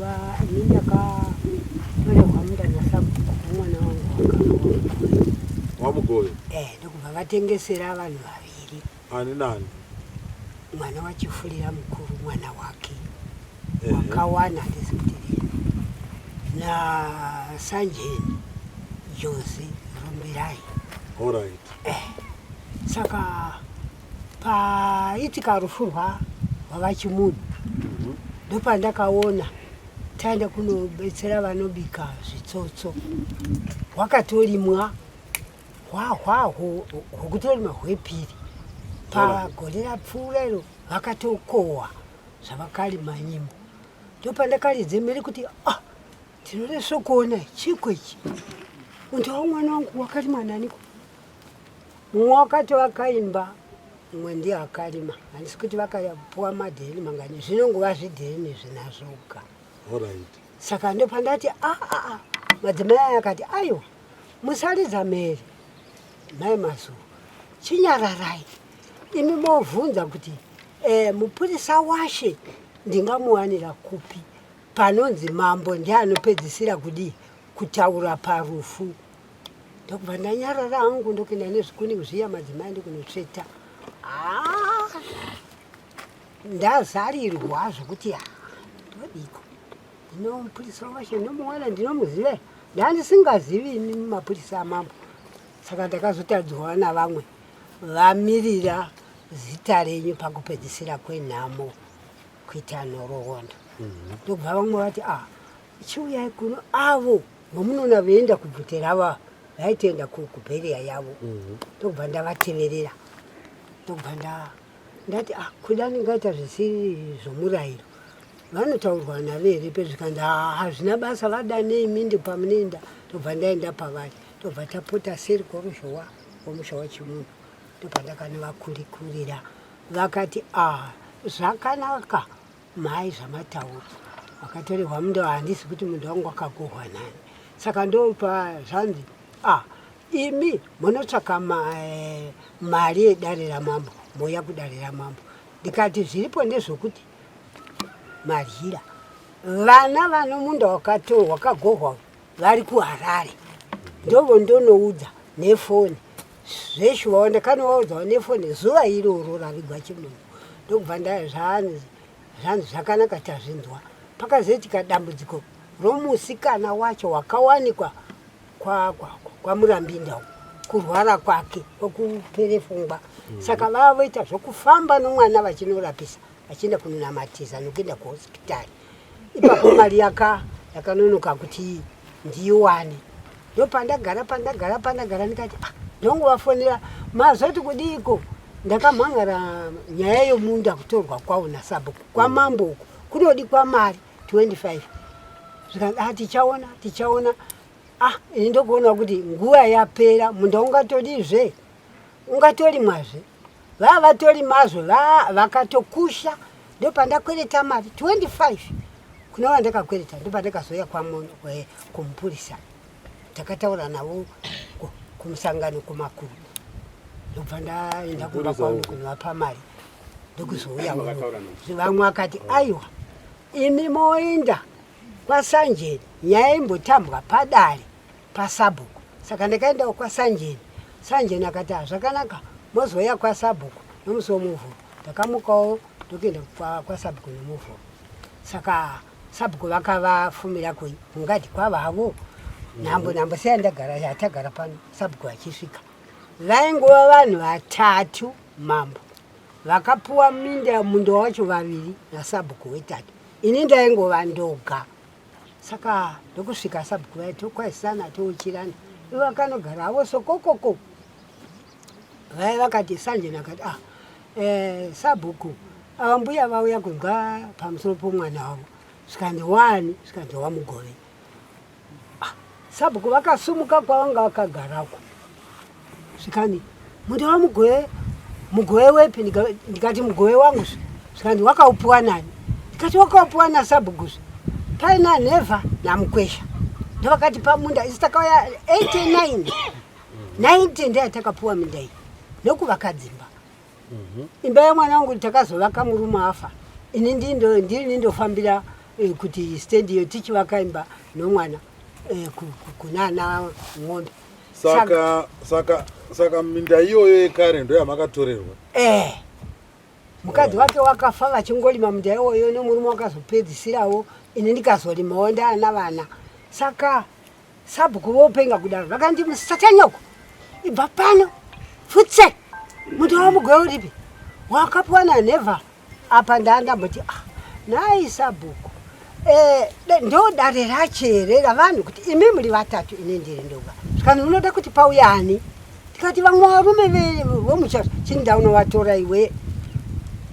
Aiwa, ini ndakatorerwa munda nasabhuku womwana wangu wakafa. WaMugove? Eh, ndokubva vatengesera vanhu vaviri. Ani nani? Mwana waChifurira mukuru, mwana wake wakawana handisi kuti rini naSanjeni Jose Rumbirai. Alright. Eh, saka paitika rufu rwavaChimunhu ndopandakaona taenda kunobetsera vanobika zvitsotso hwakatorimwa hwahwa hwokutorima hwepiri pagore rapfuura iro vakatokohwa zvavakarima nyimo ndopandakaridze mhere kuti ah tinoresvokuona chiko ichi unti wamwana wangu wakarimwa naniko Mumwe wakatovaka imba mumwe ndiye akarima. Handisi kuti vakapuwa madheni mangani, zvinongova zvidheni zvina zvoga. Alright. Saka ndopandati ah, ah, ah. Madzimai aya akati aiwa musaridza mhere mai Mazuru, chinyararai imi movhunza kuti eh, mupurisa washe ndingamuwanira kupi panonzi mambo ndiye anopedzisira kudii kutaura parufu. Ndokubva ndanyarara hangu ndokuenda nezvikuni zviya madzimai ndikunotsveta. Ah, ndazarirwa zvokuti ah, ndodiko ndinomupurisa wacho ndinomuwana ndinomuziva ndandisingazivi ini mapurisa amambo saka ndakazotadzwa navamwe vamirira zita renyu pakupedzisira kwenhamo kuita nhoroondo mhm. ndokubva vamwe vati ah chiuyai kuno avo vamunoona veienda kubvute ravo vaitoenda kubheriya yavo mhm. ndokubva ndavateverera ndokubva ndati ah kuda ndingaita zvisiri zvomurayiro vanotaurwa navo here pezvikanzi ah, hazvina basa vadanei mindi pamunoenda ndobva ndaenda pavari ndobva tapota seri kworuzhowa womusha wachimunhu ndopandakanovakulikurira vakati ah zvakanaka Mhai zvamataura wakatorerwa munda handisi kuti munda wangu wakagohwa nani saka ndopa zvanzi ah imi munotsvaka eh, mari yedare ramambo mouya kudare ramambo ndikati zviripo ndezvokuti madyira vana vano munda wakagohwa vari kuharare ndovo ndonoudza nefoni zveshuwa ndakanovaudzawo nefoni zuva iroro ravigwa chimunhu ndokubva ndazvanzi zvanzi zvakanaka tazvinzwa pakazoitika dambudziko romusikana wacho wakawanikwa kwamurambinda kwa, kwa kurwara kwake kwekupere fungwa mm. Saka vava voita zvokufamba nomwana vachinorapisa vachienda kunonamatisa nokuenda kuhospitari ipapo mari yaka yakanonoka kuti ndiiwane ndopandagara pandagara pandagara ndikati ah, ndongovafonera mazoti kudiiko ndakamhangara nyaya yomunda kutorwa kwawo nasabhuku kwamambo uku kunodikwa mari 25 zvikanzi ah, tichaona tichaona ah ini ndokuona kuti nguva yapera munda ungatodizve ungatorimwazve vava vatorimazvo vakatokusha ndopandakwereta mari 25 kuna vandakakwereta ndopandakazouya eh, kumupurisa takataura navo kumusangano kumakuru ndobva ndaenda kumba kwangu kunovapa mari ndokuzouya vamwe akati aiwa imi moinda kwasanjeni nyaya imbotambwa padare pasabhuku saka ndakaendawo kwasanjeni sanjeni akati hazvakanaka mozouya kwasabhuku nomusi womuvhuro ndakamukawo ndokuenda kwasabhuku nomuvhuro saka sabhuku vakavafumira kungati kwavavo nhambo nhambo seyandagara yatagara pano sabhuku vachisvika vaingova vanhu vatatu mambo vakapuwa minda munda wacho vaviri nasabhuku wetatu ini ndaingova ndoga saka ndokusvika sabhuku vaye tokwaisana touchirana ivo vakanogara havo sokokoko vaye vakati sanjeni akati ah eh, sabhuku ava mbuya vauya kunzwa pamusoro pomwana wavo zvikanzi wani zvikanzi wamugove ah, sabhuku vakasumuka kwavanga vakagarako zvikanzi munda wamugove mugove wepi ndikati mugove wangu zvikanzi wakaupiwa nani ndikati wakaupiwa nasabhuku paina nhevha namukwesha ndovakati pamunda isi takauya 89 90 ndeyatakapiwa minda iyi nokuvaka dzimba mhm. imba yemwana wangu takazovaka murume afa ini ndirini ndofambira Kuti stand iyo tichivaka imba nomwana kunana ng'ombe. Saka minda iyoyo yekare ndo yamakatorerwa? Mukadzi wake wakafa vachingolima munda iwoyo, nomurume wakazopedzisirawo, ini ndikazolimawo ndaana vana. Saka sabhuku vopenga kudaro, vakandi musatanyoko, ibva pano, futse, munda waMugoyo uripi wakapiwa naNhevha apa? Ndandamboti, ah, nhai sabhuku, ndo dare racho here ravanhu kuti imi muri vatatu, ini ndiri ndoga? Zvikani unoda kuti pauye ani? Tikati vamwe varume vomuchato, chinda unovatora iwe.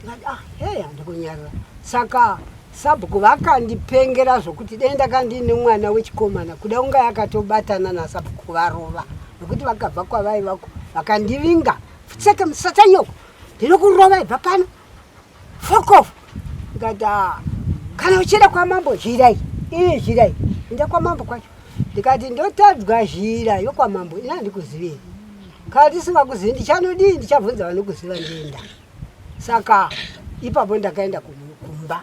Ndikati, ah, heya, ndikunyarara. Saka sabhuku vakandipengera zvokuti dai ndakandine mwana wechikomana, kuda unga yakatobatana nasabhuku kuvarova, nokuti vakabva kwavaivako vakandivinga, futseke musatanyoko, ndinokurova, ibva pano, fokofu. Ndikati, ah, kana uchienda kwamambo zhirai iyi zhirai, enda kwamambo kwacho. Ndikati ndotadzwa zhira yokwamambo, ina handikuzivei. Kana tisingakuzivi ndichanodii? Ndichabvunza vanokuziva, ndienda. Saka ipapo ndakaenda kumba,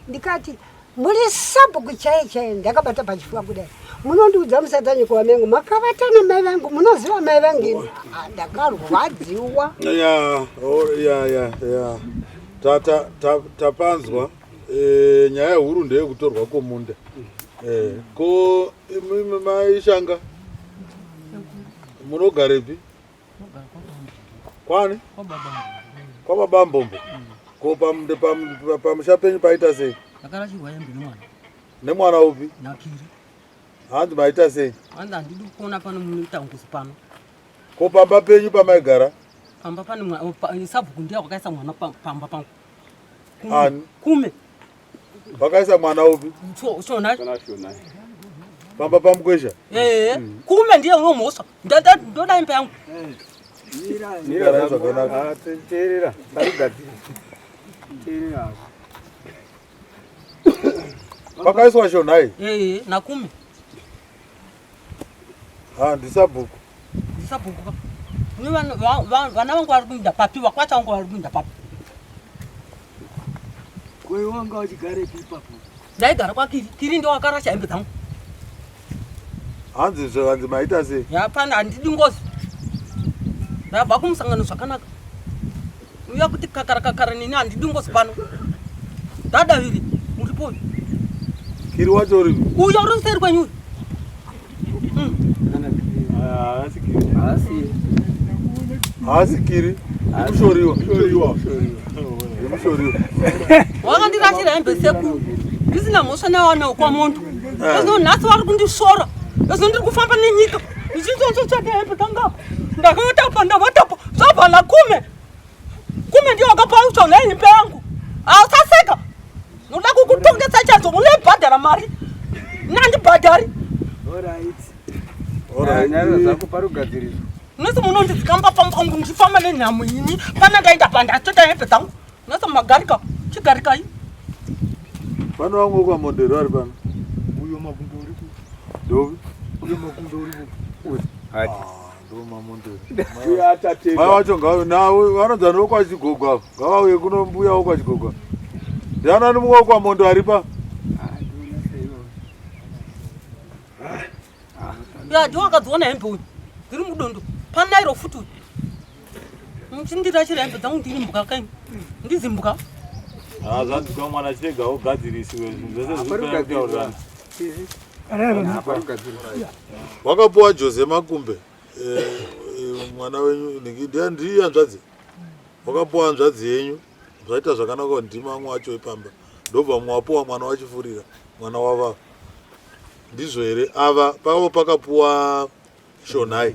ndikati muri sabhuku chaiye chaiye, ndakabata pachifuva kudai, munondiudza musatanyoko wamengu, makavata namai vangu, munoziva mai vangu ini. Ah, ndakarwadziwa. Ya, oh, ya, tapanzwa. Nyaya huru ndeyekutorwa kwomunda. Ko imimi maishanga munogarepi? Kwani kwababa Mbombo? Ko pamusha penyu paita sei? Ndakarashirwa hembe nemwana. Nemwana upi? Nakiri. Hanzi maita sei? Hanzi handidi kuona pano, munoita ngozi pano. Ko pamba penyu pamaigara? Pamba pane sabhuku ndiye wakaisa mwana pamba pangu. Kume. Ani? Kume. Vakaisa mwana upi? Shona. Pamba pamukwesha? Ee, kume ndiye unomhosva. Ndoda hembe yangu. Garai zvakanaka. Teerera, parugadzira. Teerera. Pakaiswa Shonai? Ee, nakume. Ha, ndisabhuku. Ndisabhuku ka. Ni vana vangu vari kuinda papi? Vakwata vangu vari kuinda papi? Koi wanga uchigarepi ipapo? Ndaigara kwakiri. Kiri ndo wakarasha hembe dzangu. Hanzi zvakanzi maita sei? Yapana, handidi ngozi. Ndabva kumusangano zvakanaka, uya kuti kakara kakara nini, handidi ngozi pano. Ndadaviri muripo. Kiri wacho uripi? Uyo uri kuseri kwenyu uyu. Haasi. Haasi Kiri, ndimushoriwa. Ndimushoriwa. Wakandirashira hembe sekuru, ndisina mhosva nawana kwamuntu. Ezvo nhasi vari kundisvora. Ezvo ndiri kufamba nenyika ndichitsotsotsvaka hembe dzangu. Ndakavatapa, ndavatapa, zvabva nakume. Kume ndiyo wakapa utsvona hembe yangu. Ausaseka, noda kukutongesa chadzo, unoibhadhara mari nandibhadhari. Alright. Alright. Nyaya dzako parugadziriswa. Nesi munondidzikamba pambangu ndichifamba nenhamo ini pana ndaenda pandatota hembe dzangu. Nesi magarika, chigarikai. Pano vamwe kwamondero ari pano? Uyo makumbo uripo. Ndovi? Uyo makumbo uripo. Uyo. Hati. Ndo mamondero. Uyo atatega. Mai vacho ngave nawe, vanonzi wokwachigogo ava, ngavauye kuno. Mbuya wokwachigogo, ndianani mumwe wokwamondo ari pa? Ah, ndiona seivo. Ya, ndiwo akadziona hembe uyu, dziri mudondo panairo futi uyu. Muchindirashira hembe dzangu, ndiri mbwa kaini? Ndizimbwa? Ah, zvanzi kwa mwana chirega ugadzirisiwe zvinhu zvese zviri kutaurirana. Parugadziriswa. Wakapuwa Jose Makumbe, mwana wenyu, ndiye hanzvadzi, wakapuwa hanzvadzi yenyu. Zvaita zvakanaka kuti ndima amwe acho epamba, ndobva mumwe wapuwa mwana wachifurira, mwana wavava. Ndizvo here? Ava pavo pakapuwa Shonai,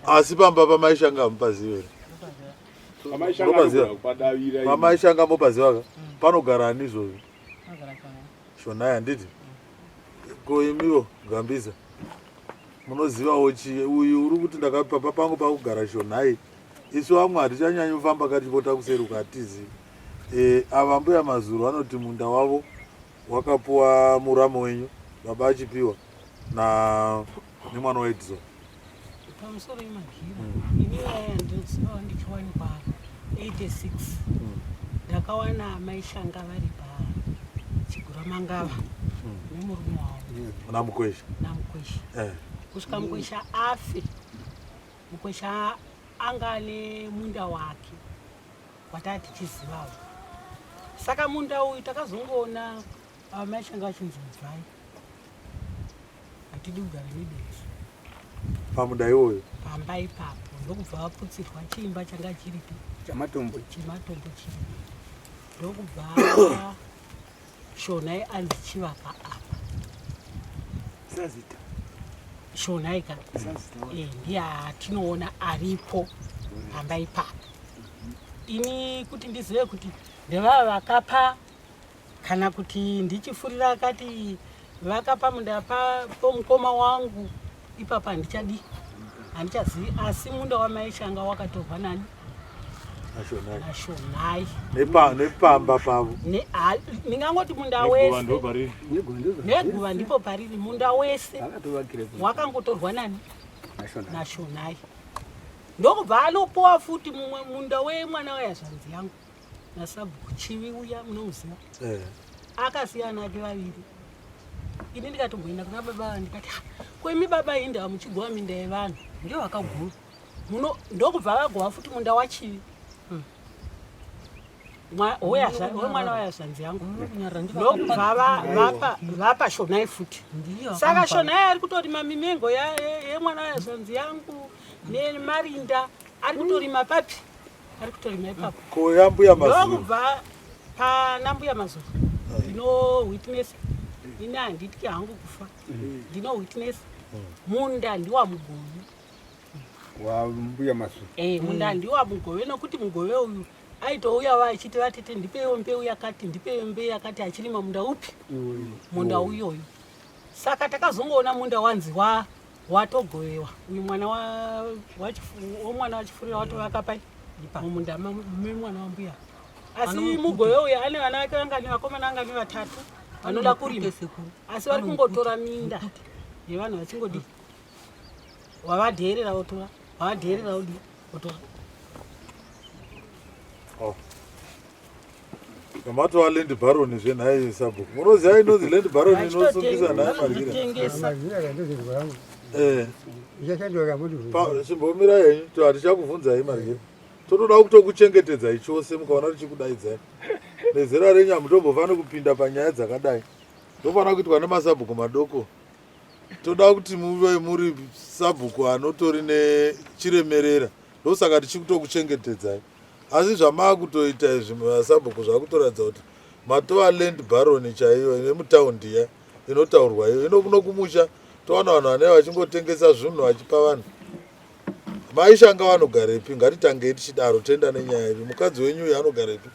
asi pamba pamaishanga hamupazivi here? Unopaziva? Pamaishanga mopaziva ka? Panogara ani izvozvo? Shonai, handiti? Ko imiwo Gambiza, munozivawo chii? Uyu uri kuti ndakapapa pangu pakugara Shonai, isu vamwe hatichanyanyi kufamba kachipota kuseruka, hatizivi. Ava mbuya Mazuru vanoti munda wavo wakapuwa muramo wenyu, baba achipiwa na nemwana waEdison. Pamusoro imagira, ini yaya ndinoziva ndichiwanikwa 86. Ndakawana amai Shanga vari paChiguramangava nemurume wavo. NaMukwesha. NaMukwesha. Eh. Kusvika Mukwesha afe. Mukwesha anga ane munda wake wataa tichizivawo. Saka munda uyu takazongoona amai Shanga vachinzi ibvai. Hatidi kugara nebenzi. Pamunda iwoyo. Pamba ipapo ndokubva vaputsirwa chiimba changa chiripi. Chamatombo. Chematombo chiripi. Ndokubva Shonai anzi chivaka apa. Sazita. Shonai ka. Sazita. Eh, ndiye atinoona aripo pamba ipapo. Ini kuti ndizive kuti ndevava vakapa kana kuti ndichifurira akati vakapa munda pomukoma wangu ipapa handichadi handichazivi asi munda wamaishanga wakatorwa nani nashonai nepamba pavo ndingangoti munda wese neguva ndipo pariri munda wese wakangotorwa nani nashonai ndokubva anopowa futi mumwe munda wemwana weyazvanzi yangu nasabhuku chivi uya munomuziva eh. akasiyana ake vaviri ini ndikatomboenda kuna baba ndikati ko imi baba inda muchigova minda yevanhu ndiyo vakaguru muno ndokubva vagova futi munda wachivi hmm. wemwana wayazvanzi yangu ndokubva vapa shonai futi saka shonai ari kutorima mimengo yemwana wayazvanzi yangu nemarinda ari kutorima papi ari kutorima ipapo ko yambuya mazuru ndokubva pana mbuya mazuru ndino witness ini handityi hangu kufa ndino witness munda ndiwamugove wambuya mazuru eh munda ndiwamugove nokuti mugove uyu aitouya vachiti vatete ndipeiwo mbeu yakati ndipeiwo mbeu yakati achirima munda upi munda uyoyo saka takazongoona munda wanzi wa watogovewa uyu mwana womwana wachifurira watovaka pai mumunda memwana wambuya asi mugove uyu ane vana vake vangani vakomana vangani vatatu vanoda kurima asi vari kungotora minda yevanhu vachingodii wavadheerera votora wavadheerera wodii votora oh. Matova land baron zvenhai sabhuku. Munoziva inonzi land baron inosungisa nhai maryira. Eh. Chimbomira henyu to hatichakubvunzai maryira. Totoda kutokuchengetedzai chose mukaona tichikudaidzai. Nezera renyu hamutombofaniri kupinda panyaya dzakadai. Ndofanira kuitwa nemasabhuku madoko. Toda kuti muve muri sabhuku anotori nechiremerera. Ndosaka tichikutokuchengetedzai. Asi zvamakutoita izvi masabhuku zvakutoratidza kuti matova land baron chaiyo yemutaundi iya inotaurwa iyo ino kuno kumusha towana vanhu vanee vachingotengesa zvinhu vachipa vanhu maishanga vanogarepi ngatitangei tichidaro toenda nenyaya ipi mukadzi wenyu uyu anogarepi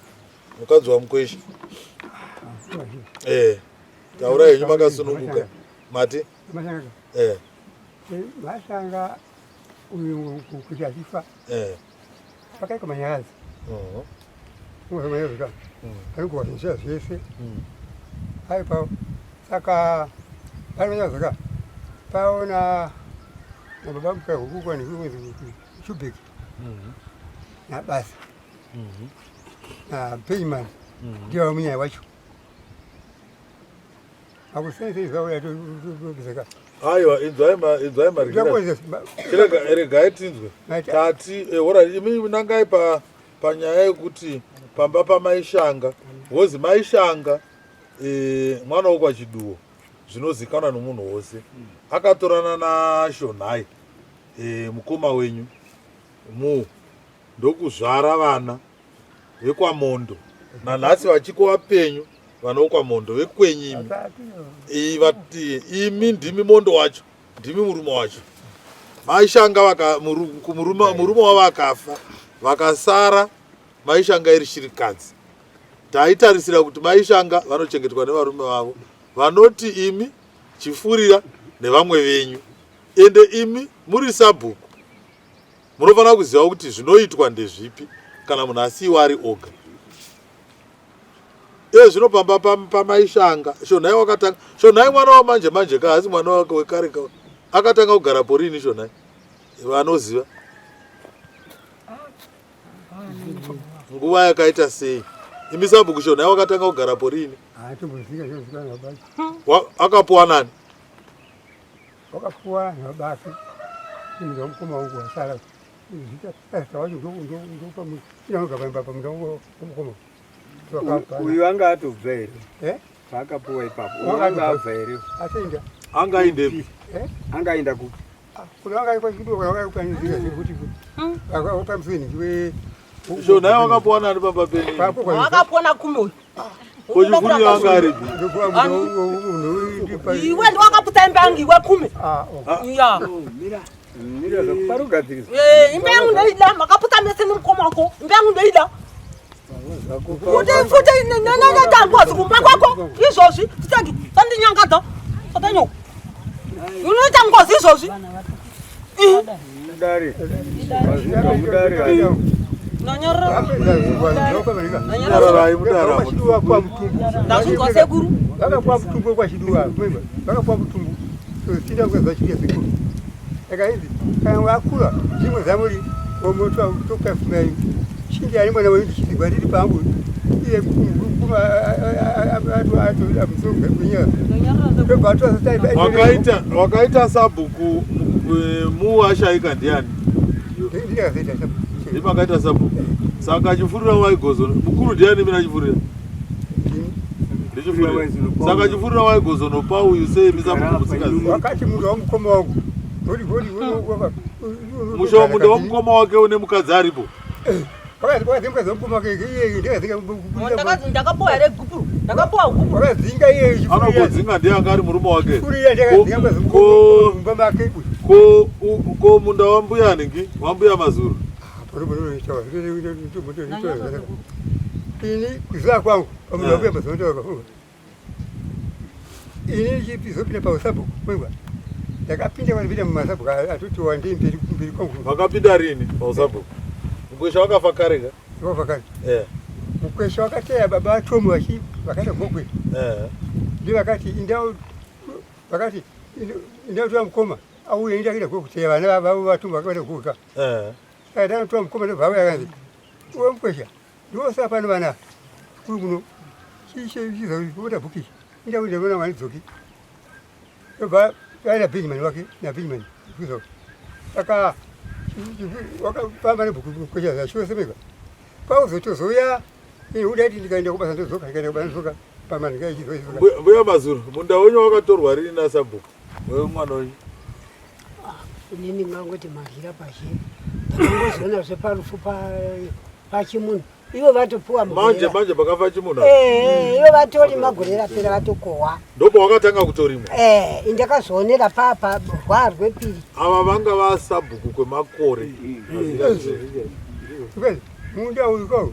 mukadzi wamukwesha eh taurai henyu makasununguka mati eh mashanga uyu kuti achifa eh pakaitwa manyaradzi uh-huh. anogova zvinhu zvese mm. aipa saka pane manyaradzi ka paona nababa mukahukuka nechubheki mm-hmm. nabasa mm-hmm. napenman mm-hmm. ndiyo vamunyaya wacho Aiwa, inzwai ma inzwai marigirega regai tinzwe. Tati eh, ora imi nangai pa panyaya yekuti pamba pamaishanga wozi maishanga eh, mwana wokwachiduwo zvinozikanwa nomunhu wose akatorana nashonhai eh, mukoma wenyu mu ndokuzvara vana vekwamondo nanhasi vachiko vapenyu vana vekwamondo vekwenyu imi vati imi ndimi mondo wacho ndimi murume wacho maishanga vaka murume wavo akafa vakasara maishanga iri shirikadzi taitarisira kuti maishanga vanochengetwa nevarume vavo vanoti imi chifurira nevamwe venyu ende imi muri sabhuku Munofanira kuziva kuti zvinoitwa ndezvipi kana munhu asiiwa ari oga. Iye zvino pamba pamaishanga Shonhai wakatanga Shonhai mwana wamanje manje ka hasi mwana wake wekare ka akatanga kugara porini Shonhai vanoziva nguva yakaita sei? Imi sabhuku Shonai wakatanga kugarapo riini? Akapuwa nani? Wakapuwa nababake. Munda wamukoma wangu wasara. Zita wacho ndopa pamunda wamukoma. Uyu anga atobva here? Eh? Paakapuwa ipapo. Uyu anga abva here? Asinda. Anga aendepi? Eh? Anga aenda kupi? Kuna anga aikwa chiduwa kuna anga aikwa zvekuti akapa musini we Shonai wakapuwa nani pamba penyu? Wakapuwa naKume uyu. Ko chifurira anga aripi? Iwe ndiwakaputsa imba yangu iwe Kume. Ya. Mira zvakuparugadziriswa. Eh, imba yangu ndoida makaputsa mese nemukoma wako. Imba yangu ndoida. Kuti futi nenoita ngozi kumba kwako izvozvi titenge sandinyangadza satanyoko. Unoita ngozi izvozvi. Mudare. Mazvita mudare. Nyararai mudare. Ndazvinzwa sekuru. Vakapuwa mutumbu kwachiduwa. Vakapuwa mutumbu. Tinda kuza chiya sekuru. Akainzi kana wakura zvimwe zvamuri omoto toka fumai. Chinji ari mwana wenyu chichigwa ndiri pangu. Iye Wakaita wakaita sabhuku mu ashaika ndiani? Ndipakaita sabhuku. Saka achifurira waigozo. Mukuru ndiani mina achifurira? Ndichifurira. Saka achifurira waigozonopa uyu sei misabhuku musikazi? Wakati munhu wamukoma wangu. Musha munda wamukoma wake une mukadzi aripo. Ndakapuwa here gupuro? Ndakapuwa gupuro. Wakadzinga iye Anogodzinga ndiye anga ari murume wake. Ko ko munda wambuya ningi? Wambuya Mazuru. Ini kuziva kwangu pamunda wambuya Mazuru ndakafunga. Ini ndichizopinda pausabhuku kwengwa. Ndakapinda kwandipinda mumasabhuku atoti wandei mberi mberi kwangu. Makapinda rini pausabhuku? Mukwesha wakafa kare ka? Wakafa kare. Eh. Mukwesha wakateya baba vaTomu vachi vakaenda Gokwe. Eh. Ndivo vakati indau vakati indau toa mukoma auye inda kuenda Gokwe kuteya vana vavo vaTomu vakaenda Gokwe ka. Eh. Saka ndanotoa mukoma ndobva auya akanzi uwe mukwesha ndiwo saka pano vana kuri kuno chizoita bhuki inda kuenda kuona mwana dzoki. Ndobva aenda Benjamin wake naBenjamin kuzo. Saka wakafamba nebhuku mukwesha zvashosemeka. Kwakuzotozouya udaiti ndikaenda kubasa ndodzoka ndikaenda kubasa ndodzoka pamandika ichizoizoka. Mbuya Mazuru, munda wenyu wakatorwa rini nasabhuku? Wewe mwana wenyu? Inini ngangoti madyira pashi ndakangozoona zveparufu pachimunhu ivo vatopuwa manje manje pakafa chimunhu eh, ivo vatorima gore rapera vatokohwa ndopawakatanga kutorima eh, indakazoonera papa rwa rwepiri ava vanga vasabhuku kwemakore munda uyu ko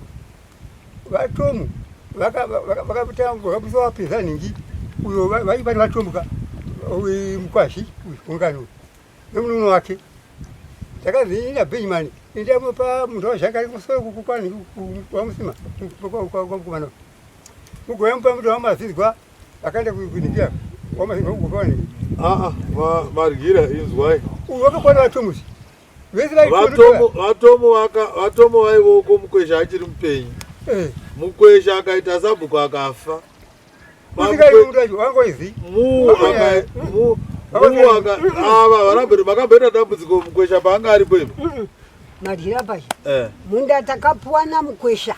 vatomu vakatanga vakabusa vapinza nhingi uyo vaibati vatomuka mukwashi ungano nemununo wake takanzi ina Benjamin indamupa munhu wazhakari kumusoro kukwani kwamusima kwamukomana mugoyamupa munhu wamazizwa akaenda kuningira wamazizwa kukwani aa margira inzwai uyu wakakwana vatomusi Vatomo vaivoko mukwesha achiri mupenyu. Eh. Mukwesha akaita sabhuku akafa. Ava varamberi makamboita dambudziko mukwesha paanga aripo imi. Madyira pashi. Eh. Munda takapuwa namukwesha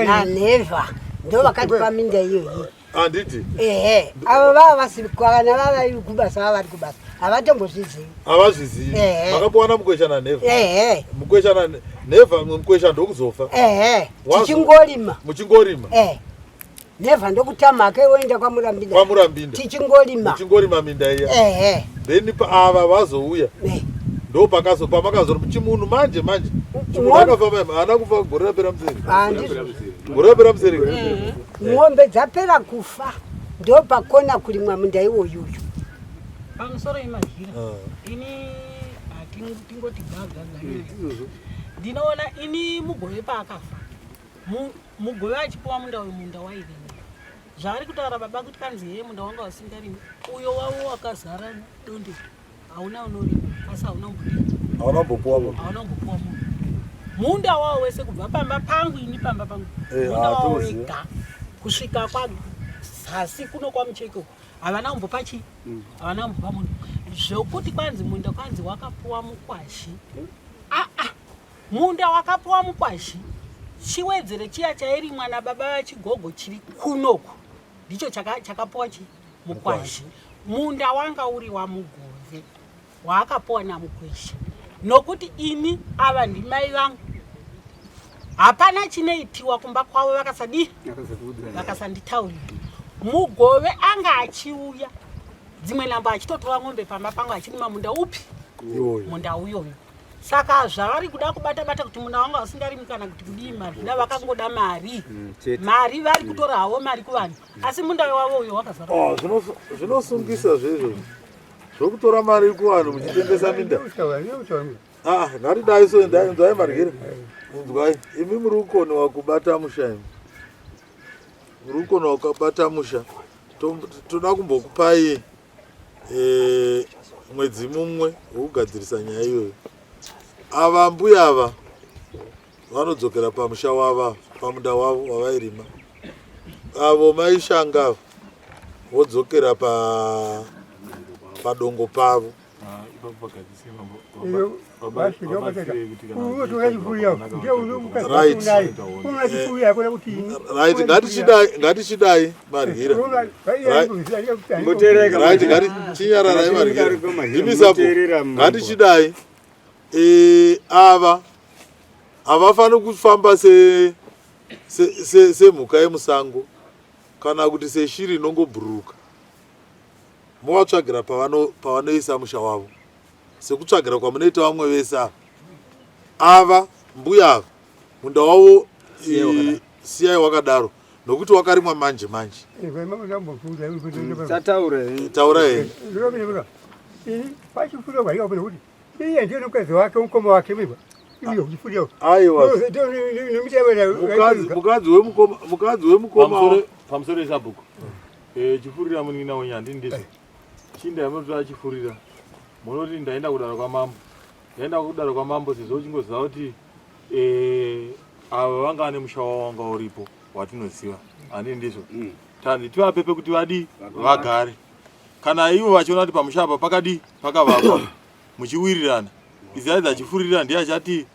nanhevha ndo vakatipa minda iyoyi. Handiti? Ehe, avo vava vasikwana vava kubasa vava vari kubasa havatombozvizivi. Havazvizivi. Makapuwa namukwesha nanhevha. Ehe. Mukwesha nanhevha mukwesha ndokuzofa. Ehe. Tichingorima. Muchingorima. Ehe. Nhevha ndokutama hake woenda kwaMurambinda. KwaMurambinda. Tichingorima. Muchingorima minda iya. Ehe. Then ava vazouya. Ndo pakazo pamakazori chimunhu manje manje. Chimunhu akafa haana kufa gore rapera museri. Gore rapera museri. Mombe dzapera kufa ndopakona kurimwa munda iwoyuyu. Pamusoro imadyira. Ini hatingoti gagaga. Ndinoona ini mugove paakafa. Mugove achipuwa munda uyu munda wairimwa. Zvaari kutaura baba kuti kanzi hee munda wanga usingarimi. Uyo wavo wakazara donde. Hauna unorima asi hauna kumbodii. Hauna kumbopuwa munhu. Hauna kumbopuwa munhu. Munda wawo wese kubva pamba pangu ini pamba pangu eh, munda wawo wega kusvika kwazasi kuno kwamucheke uko havana kumbopa chii mm. havana kumbopa munhu zvokuti kwanzi munda kwanzi wakapuwa mukwashi aa ah, ah. Munda wakapuwa mukwazhi chiwedzere chiya chairimwa nababa vachigogo chiri kunoku ndicho chakapuwa chi mukwazhi. Munda wanga uri waMugove waakapuwa naMukwesha nokuti ini ava ndimai vangu hapana chinoitiwa kumba kwavo vakasadii vakasanditaurira. Mugove anga achiuya dzimwe nhambo achitotora ng'ombe pamba pangu achirima munda upi munda uyoyo saka zvavari kuda kubata bata kuti muna wanga usingarimi kana kuti kudii mari kuda vakangoda mari mm, mari vari mm. kutora havo mari kuvanhu mm. asi munda wavo uyo wakazara oh, zvinosungisa zvezvo zvokutora mari kuvanhu muchitengesa minda ah, ngatidai so inzwai maryira inzwai imi muri kukoniwa kubata musha imi muri kukoniwa kubata musha toda kumbokupai e, mwedzi mumwe wekugadzirisa nyaya iyoyo ava mbuya ava vanodzokera pamusha wava pamunda wavo wavairima avo maishanga ava vodzokera pa padongo pavo Right, ngatichidai ngatichidai maryira. Right, ngati chinyararai maryira. Ndimisapo. Ngatichidai. Eh ava havafani kufamba se se semhuka yemusango kana kuti seshiri inongobhururuka. Movatsvagira pavano pavanoisa musha wavo sekutsvagira kwamunoita vamwe vese ava. Ava mbuya ava munda wavo siyai wakadaro nokuti wakarimwa manje manje. Taura henyu. Iye ndiye mukadzi wake mukoma wake mwiwa. Aiwa. Mukadzi wemukoma mukadzi wemukoma pamusoro esabhuku. Eh chifurira munin'ina wenyu handini ndizvo. Eh. Chinda yamunotora chifurira. Munoti ndaenda kudaro kwamambo. Ndaenda kudaro kwamambo sezvo uchingoziva kuti eh ava vanga vane musha wavo wanga uripo watinoziva. Handini ndizvo. Mm. Tanzi tivape pekuti vadii vagare. Kana ivo vachiona kuti pamusha apa pakadii pakavakwa muchiwirirana izai achifurira ndiye achati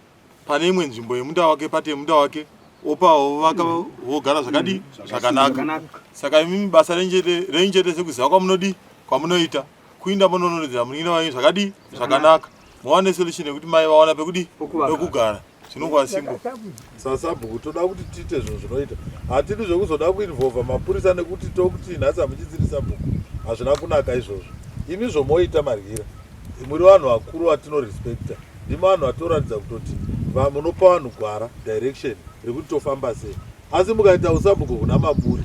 pane imwe nzvimbo yemunda wake pate yemunda wake opa vovaka vogara zvakadii mm, zvakanaka saka imimi basa renyu chete sekuziva kwamunodii kwamunoita kuinda monononedzera munin'ina wenyu zvakadii zvakanaka mowane solution yekuti mai vawana pekudii pekugara zvinongova simple sasabhuku toda kuti tiite zvinhu zvinoita hatidi zvekuzoda kuinvolva mapurisa nekuti tokuti nhasi hamuchisiri sabhuku hazvina kunaka izvozvo imi zvomoita maryira muri vanhu vakuru vatinorespecta ndimi vanhu vatoratidza kutoti munopa vanhu gwara direction rekuti tofamba sei asi mukaita usabhuku huna maburi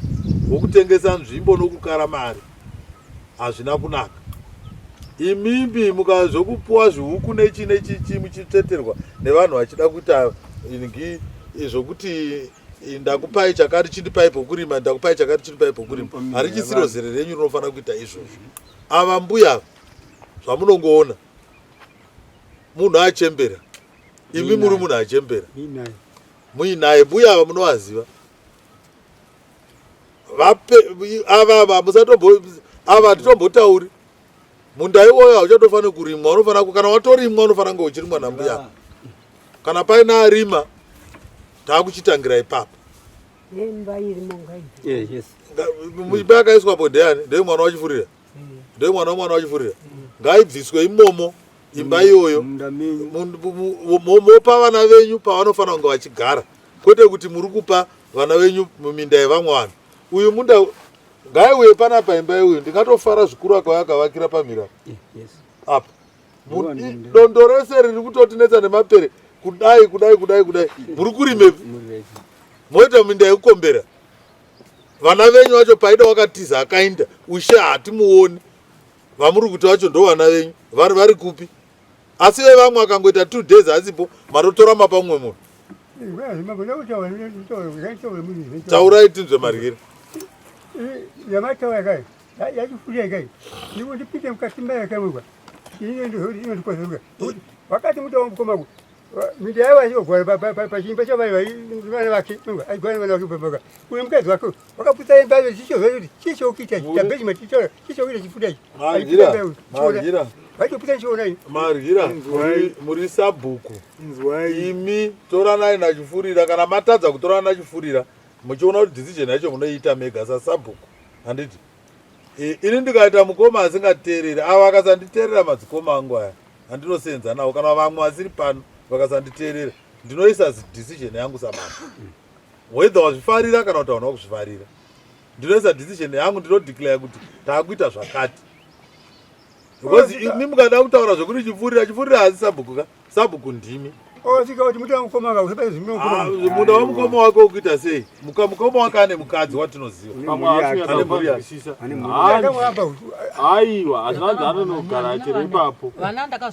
wokutengesa nzvimbo nokukara mari hazvina kunaka imimbi mukazvokupuwa zvihuku nechi nechichi muchitsveterwa nevanhu vachida kuita ngi zvokuti ndakupai chakati chindipai pokurima ndakupai chakati chindipai pokurima harichisiro zere renyu rinofanira kuita izvozvo ava mbuya zvamunongoona munhu achembera imi muri munhu achembera muinaye mbuya ava munovaziva vape ava ava musatombo ava hatitombotauri munda iwoyo hauchatofaniri kurimwa unofanira kana watorimwa unofanira kunge uchirimwa nambuya kana paine arima taakuchitangira ipapo imba yakaiswapo ndeyani ndeye mwana wachifurira ndeye mwana wemwana wachifurira ngaibviswe imomo imba iyoyo mopa vana venyu pavanofanira kunge vachigara kwete kuti muri kupa vana venyu muminda yevamwe vanhu uyu munda ngaiuye panapa imba iuyu ndingatofara zvikuru akauya akavakira pamhira apa dondo rese riri kutotinetsa nemapere kudai kudai kudai kudai muri kurimepi moita minda yekukombera vana venyu vacho paida wakatiza akainda ushe hatimuoni vamuri kuti vacho ndo vana venyu vari vari kupi asi vevamwe akangoita two days asipo matotora mapa mumwe munhu taurai tinzwe maryira wakati mutawo mukoma Minda yavo achigwara pachimba chavai vana vake aigwara vana vake pamaka. Uyu mukadzi wake wakaputsa imba yacho chichozva kuti chii chokuita tabheji matitora chii chokuita chifuta ichi. Maryira, maryira. Vaitoputsa chiona ini. Maryira, muri sabhuku. Imi toranai nachifurira kana matadza kutorana nachifurira muchiona kuti decision yacho munoiita mega sasabhuku. Handiti? Ini ndikaita mukoma asingateereri ava akasanditeerera madzikoma angu aya andinosenza nawo kana vamwe vasiri pano vakasanditeerera ndinoisa decision yangu samambo whether wazvifarira kana kuti hauna kuzvifarira ndinoisa decision yangu ndinodeclare kuti taakuita zvakati because imi mukada kutaura zvekuti chipfurira chipfurira haasi sabhuku ka sabhuku ndimi ah, munda wamukoma wake ukuita sei mukoma wake ane mukadzi watinoziva ane mhuri yake aiwa hazvina kunzi anonogara chero ipapo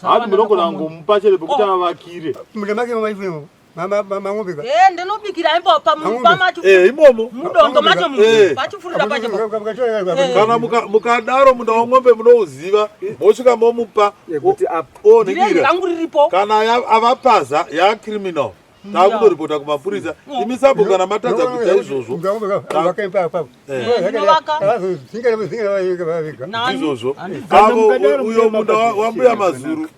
hati munogona kungomupa chero pekuti oh. avakire Eh, ndinobikira imbo pamacho eh, imomo mudondo macho eh. pachifurira pacho kana mukadaro munda wamombe munouziva mosvika momupa rangu riripo kana avapaza yacriminal takutoripota kumapurisa mm. imi sabhu kana matadza kuita izvozvo izvozvo avo uyo munda wambuya mazuru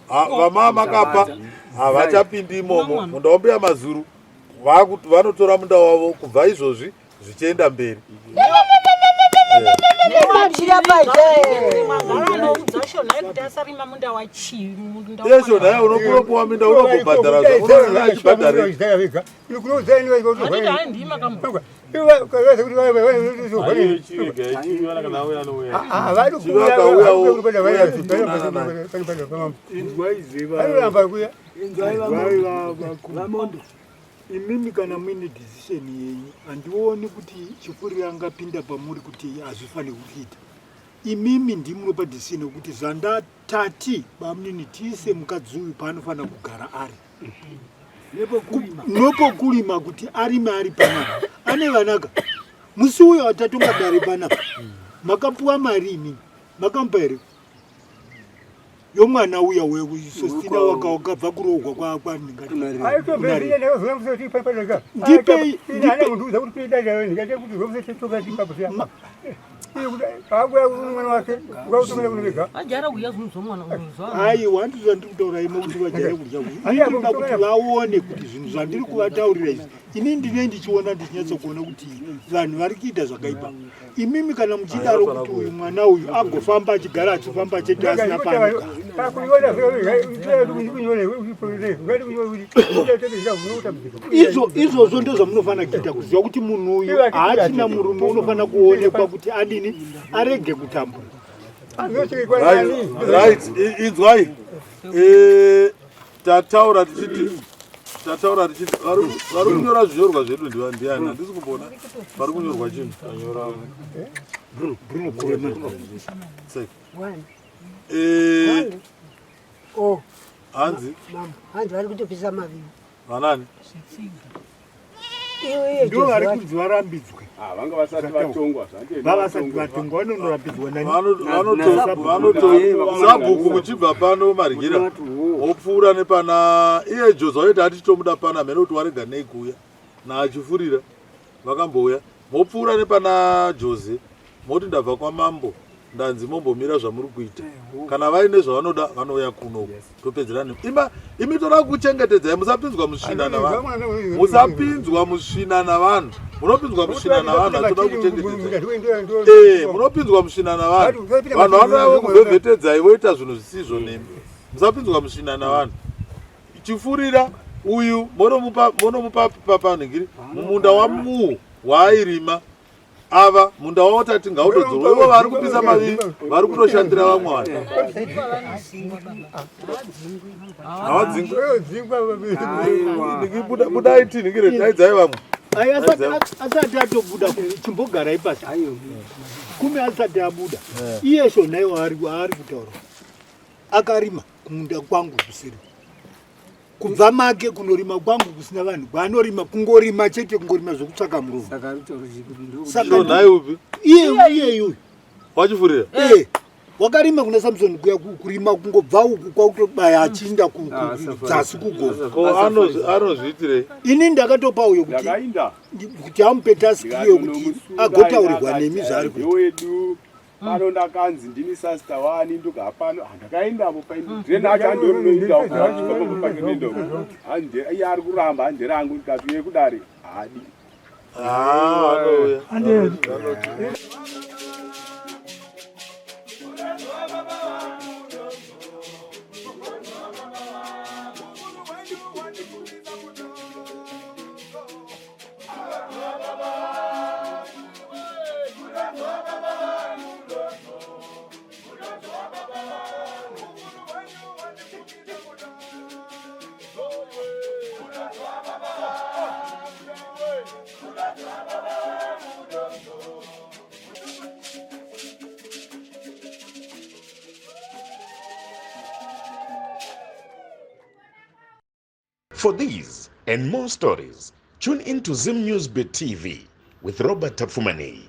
vamaa makapa havachapindi imomo munda wambuya mazuru vanotora munda wavo kubva izvozvi zvichienda mberi iye shonai unokuropuwa minda unogobhadhara zvaunobhadhara Imimi kana muine decision yenyu handioni kuti chifurira angapinda pamuri kuti hazvifanirwi kuita. Imimi ndimi munopa decision yekuti zvandatati bamunini tiise mukadzi uyu paanofanira kugara ari. Nepokurima kuti arime ari panapa. Ane vanaka. Musi uyo watatonga dare panapa. Makapuwa mari imimi. Makamupa here? yomwana uya wesostina waka wakabva kurohwa kwaningaiwa handizvo zvandiri kutaura imo kuti vajare kudya inoda kuti vaone kuti zvinhu zvandiri kuvataurira izvi ini ndine ndichiona ndichinyatsokuona kuti vanhu vari kuita zvakaipa imimi kana muchidaro kuti uyu mwana uyu agofamba achigara achifamba chete asina paanogara izvozvo ndozvamunofanira kuita kuziva kuti munhu uyu haachina murume unofanira kuonekwa kuti adini arege kutambura right inzwai eh, tataura tichiti tataura tichiti vari kunyora zvinyorwa zvedu ndiani handisi kumboona vari kunyorwa chinhu eh, oh. hanzi hanzi vari kutopisa mavivi vanani Ndivo vari kunzi varambidzwe. Ah, vanga vasati vatongwa. Vavasati vatongwa vanonorambidzwa nani? Sabhuku muchibva pano Margira wopfuura nepana iye Jozi waiti ati tomuda pana mhene kuti warega nei kuuya naachifurira vakambouya mopfuura nepana Joze moti ndabva kwamambo ndanzi mombomira zvamuri kuita kana vaine zvavanoda vanouya kuno topedzerana ima imi toda kuchengetedzai musapinzwa musvina navanhu musapinzwa musvina navanhu munopinzwa musvina navanhu atoda kuchengetedzai eh, munopinzwa musvina navanhu vanhu vanouya vokuvhevhetedzai voita zvinhu zvisizvo nemi musapinzwa musvina navanhu chifurira uyu monomupa monomupa papanhingiri mumunda wamuhu waairima ava munda wavo tati ngautodzorwa ivo vari kupisa maviri vari kutoshandira vamwe vanhu havadzingwi budai tinhingire daidzai vamwe asati atobuda chimbogarai pasi kume asati abuda eh. iye shonai waari kutaura akarima kumunda kwangu kuseri kubva make kunorima kwangu kusina vanhu kwaanorima kungorima chete kungorima zvekutsvaka muromo saka upi iye iye uyu wachifurira eh. Wakarima kuna Samson kuya kurima kungobva uku kwakutobaya achiinda dzasi kugona. Ko anozviitirei? Ini ndakatopa uyo kuti kuti amupe task iyo kuti agotaurirwa nemi zvaari kuita. Pano ndakanzi ndini sasta wani ndoga hapano ndakaendapo paine acho andorinoinda uko hande iye ari kuramba hande rangu ndikati uye kudare haadi. Ah, anouya. For these and more stories, tune in to Zim News Bit TV with Robert Tafumani.